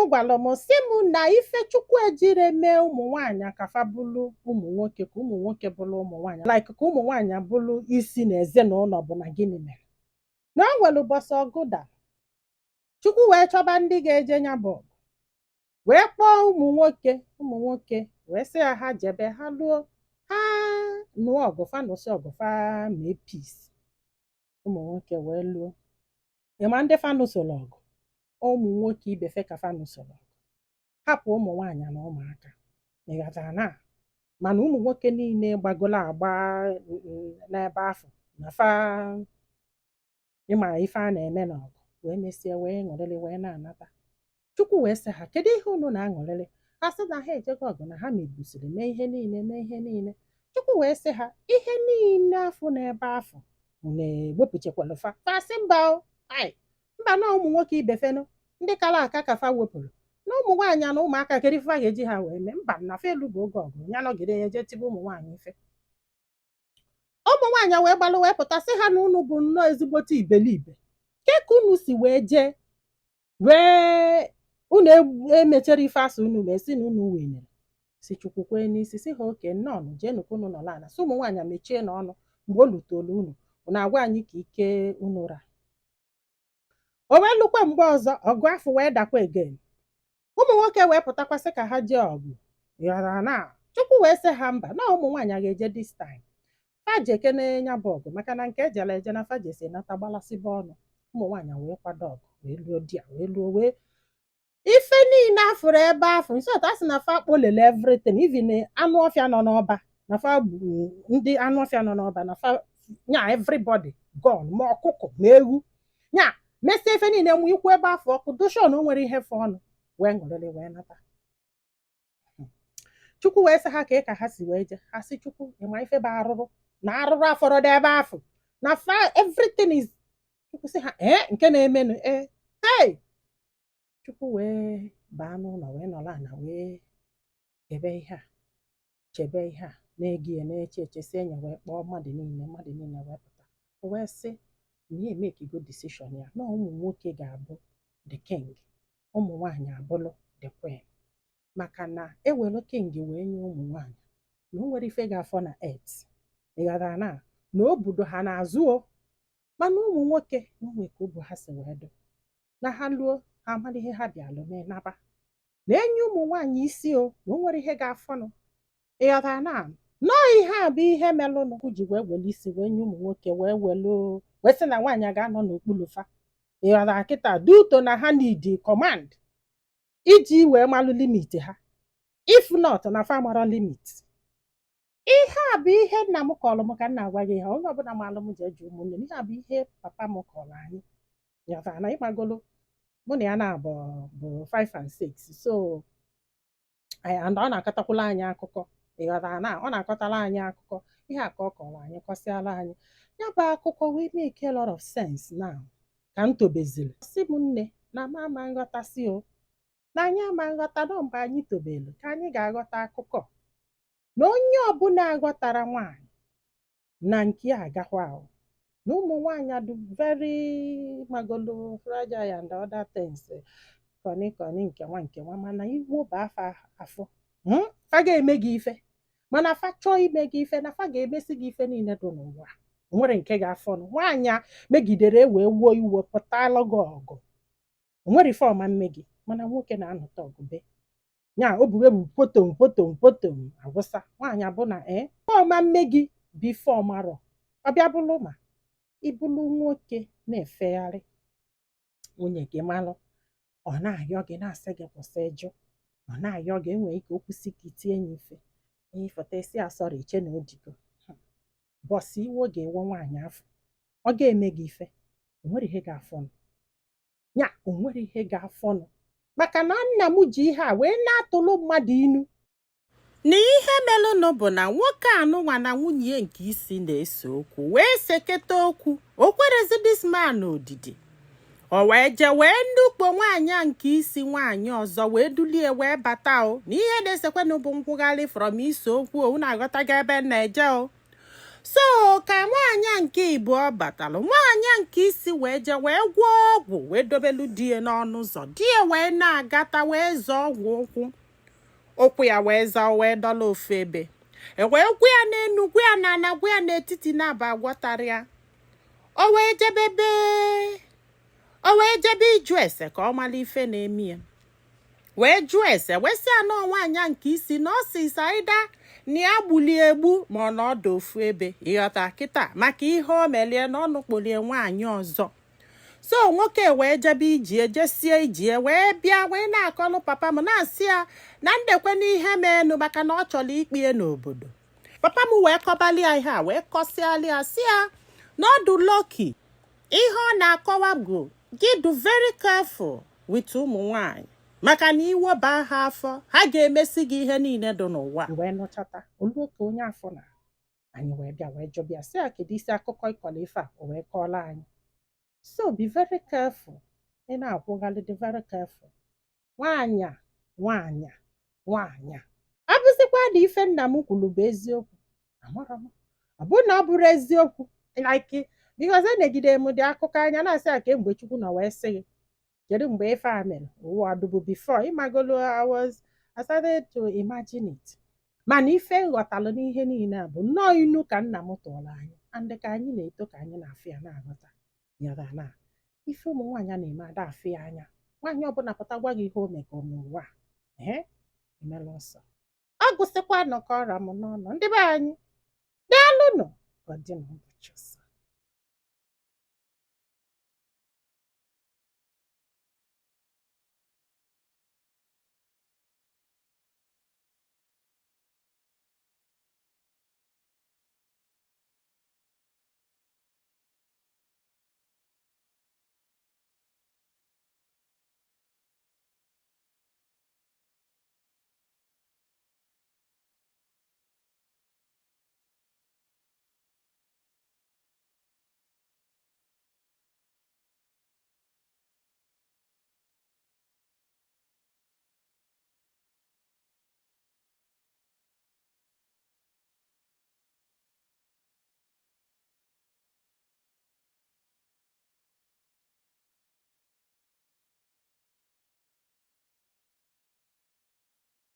Gwara m, sị m na ife Chukwu ejire mee ụmụ nwaanyị ka fa bụrụ ụmụ nwoke, ka ụmụ nwoke bụrụ ụmụ nwaanyị, like ka ụmụ nwaanyị bụrụ isi na ezinụlọ, bụ na gịnị mere na o nwere ụbọchị ọgụ dara, Chukwu wee chọba ndị ga-eje nya bụ ọgụ, wee kpọọ ụmụ nwoke. Ụmụ nwoke wee sị ya ha jebe, ha luo, ha nụọ ọgụ, fa nụsị ọgụ, fa mee peace. Ụmụ nwoke wee luo, ịma ndị fa nụsoro ọgụ, ụmụ nwoke ibe fe ka fa nụsoro ọgụ, hapụ ụmụ nwaanyị na ụmụaka. Ịghọtara na mana ụmụ nwoke niile gbagolo agba n'ebe afọ na fa ịma ife a na-eme n'ọgụ, wee mesie wee ṅụrịrị wee na-anata. Chukwu wee sị ha, "Kedu ihe unu na-aṅụrịrị?" Ha sị na ha ejego ọgụ, na ha megbusiri, mee ihe niile, mee ihe niile. Chukwu wee sị ha, "Ihe niile afụ n'ebe afụ unu ewepụchakwara?" Fa sị mba o, ai, mba, na ụmụ nwoke ibe fenụ ndị kara aka ka fa wepụrụ, na ụmụ nwaanyị na ụmụaka, kedu ife fa ga-eji ha wee mee? Mba, na fa elu bụ oge ọgụ ya nọgide ya jee tibe ụmụ nwaanyị ife. Ụmụ nwaanyị wee gbalụ wee pụta, sị ha na unu bụ nnọọ ezigbote ibelibe, ke ka unu si wee jee wee unu emechara ife asị unu mee, si na unu winere. Si Chukwu kwee n'isi, si ha oke nnọọ, jeenu ka unu nọrọ ala. Si ụmụ nwaanyị mechie n'ọnụ, mgbe o lutolu unu, unu agwa anyị ka ike unu ra. O wee lukwa mgbe ọzọ, ọgụ afọ wee dakwa again. Ụmụ nwoke wee pụtakwasị ka ha jee ọgụ yọrọ na Chukwu wee sị ha mba, na ụmụ nwaanyị ga-eje this time. Fa jekene ya bụ ọgụ, maka na nke ejere eje na fa jesi nata gbalasịba ọnụ. Ụmụ nwaanyị wee kwado ọgụ, wee luo di ya, wee luo, wee ife niile afụrụ ebe afụ nsọt, a sị na fa kpolele everything, even anụ ọfịa nọ n'ọba, na fa gburu ndị anụ ọfịa nọ n'ọba, na fa nya everybody gone, ma ọkụkọ ma ewu, nya mesie ife niile, mụ ikwu ebe afọ ọkụ dushon, o nwere ihe fọ ọnụ, wee ṅụrịrị wee nata. Chukwu wee sị ha ka ị ka ha si wee jee. Ha sị Chukwu, ịma ife bụ arụrụ na arụrụ afọrọ dị ebe afọ na fa, everything is. Chukwu sị ha, ee, nke na-emenụ, ee, hey! Chukwu wee baa n'ụlọ, wee nọrọ ala, wee chebe ihe a, chebe ihe a na-ege ya, na-eche eche, si enye, wee kpọọ mmadụ niile. Mmadụ niile wee pụta. O wee sị na ya emekigo decision ya na ụmụ nwoke ga-abụ the king, ụmụ nwaanyị abụlụ the queen, maka na ewelu king wee nye ụmụ nwaanyị na o nwere ife ga-afọ na earth. Ịghọtara na obodo ha na-azụ o, mana ụmụ nwoke na onwe ka obu ha si wee dụ na ha luo, ha amara ihe ha bịalụ mee, naba na enye ụmụ nwaanyị isi o, na o nwere ihe ga-afọnụ. Ịghọtara na nọọ ihe a bụ ihe melụnụ ji wee were isi wee nye ụmụ nwoke, wee welu wee sị na nwaanyị ga-anọ n'okpuru fa. Ịghọtara kịta duto na ha need command iji wee malụ limit ha, if not na fa mara limit. Ihe a bụ ihe nna m kọrọ m ka m na-agwa gị. Ihe onye ọbụla malụ m ji eji ụmụnne m, ihe a bụ ihe papa m kọrọ anyị. Ịghọtara na ịgbagolo mụ na ya na-abụ bụ 5 and 6, so and ọ na-akọtakwula anyị akụkọ. Ịghọtara na ọ na-akọtara anyị akụkọ, ihe a ka ọ kọrọ anyị, kọsịala anyị ya bụ akụkọ, wee make a lot of sense now ka m tobeziri. Sị m nne na m ama nghọtasị o, na anyị ama nghọta nọ mgbe anyị tobelu ka anyị ga-aghọta akụkọ, na onye ọbụla aghọtara nwaanyị na nke a agakwa ahụ, na ụmụ nwaanyị dị very magolo fragile and other things, kọni kọni, nke nwa nke nwa, mana iwu bụ afa afọ, Fa ga-eme gị ife, mana fa chọọ ime gị ife, na fa ga-emesi gị ife niile dị n'ụwa, o nwere nke ga-afọnụ. Nwaanyị a megidere wee wuo iwe pụtalụ gị ọgụ, o nwere ife ọma mme gị, mana nwoke na-anụta ọgụ be nya obuwe bụ potom potom potom agwụsa. Nwaanyị abụ na ee, ife ọma mme gị bụ ife ọmarọ, ọbịa bụlụ ma ịbụlụ nwoke na-efegharị nwunye gị, malụ ọ na-ayọ gị, na-asị gị kwụsị, ịjụ, ọ na-ayọ gị, enwere ike okwusi ka itinye ya ife ịfụta isi asọrọ iche na odigo bọsị iwe ọ ga-ewe nwaanyị afọ, ọ ga-eme gị ife, o nwere ihe ga-afọnụ ya, o nwere ihe ga-afọnụ, maka na nna m ji ihe a wee na-atụlụ mmadụ inu na ihe melụnụ bụ na nwoke anụnwa na nwunye nke isi na-ese okwu, wee seketa okwu, o kwerezi this man odidi, o wee jee wee ndukpo nwaanyị a nke isi nwaanyị ọzọ, wee dulie wee bata o. Na ihe na-esekwenụ bụ nkwụgharị from ise okwu o. Unu aghọtago ebe m na-eje o. So ka nwaanyị a nke ịbụọ batalụ, nwaanyị a nke isi wee jee wee gwọọ ọgwụ, wee dobelu di ya n'ọnụ ụzọ. Di ya wee na-agata, wee zọọ ọgwụ ụkwụ, ụkwụ ya wee zaa, wee dọla ofu ebe. E wee gwụ ya n'enu, gwụ ya n'ana, gwụ ya n'etiti, na-aba agwọtara ya. O wee jebe ịjụ ese ka ọ mara ife na-eme ya. Wee jụọ ese, wee sị anọ nwaanyị a nke isi na ọ sị saida na ya gbulie egbu, ma ọ na ọdụ ofu ebe. Ịghọta kịta? Maka ihe o melie na ọ nụkpolie nwaanyị ọzọ. So nwoke wee jebe ijie, jesie ijie, wee bịa, wee na-akọlụ papa m, na-asị ya na ndekwe n'ihe meenụ, maka na ọ chọrọ ikpie n'obodo. Papa m wee kọbali ya ihe a, wee kọsịalị ya, sị ya na ọ dụ lucky. Ihe ọ na-akọwa bụ gị dụ very careful with ụmụ nwanyị, maka na iwe baa ha afọ, ha ga-emesi gị ihe niile dị n'ụwa. Wee nụchata olu ka onye afọ na anyị wee bịa, wee jụbịa, sị ya kedu isi akụkọ ịkọrọ ife a. O wee kọọla anyị. So be very careful. Ị na-akwụghalị, dị very careful. Nwaanyị, nwaanyị, nwaanyị abụzikwa na ife nna m kwuru bụ eziokwu, amara m ọ bụrụ na ọ bụrụ eziokwu, like, because enegide m dị akụkọ anya, na-asị ya kemgbe Chukwu nọ wee sị gị kedu mgbe ife a mere ụwa dụbụ before ịmagolo. I started to imagine it, mana ife nghọtalụ n'ihe niile a bụ nnọọ inu ka nna m tụọrọ anyị, and ka anyị na-eto ka anyị na-afụ ya, na-aghọta yara na ife ụmụ nwaanyị a na-eme ada afụ ya anya. Nwaanyị ọbụla pụta gwa gị ihe o mekọ n'ụwa a, ee, emela ọsọ. Ọ gụsịkwa nọ ka ọra m n'ọnụ. Ndị be anyị, daalụnụ. Ka ọ dị n'ụbọchị ọzọ.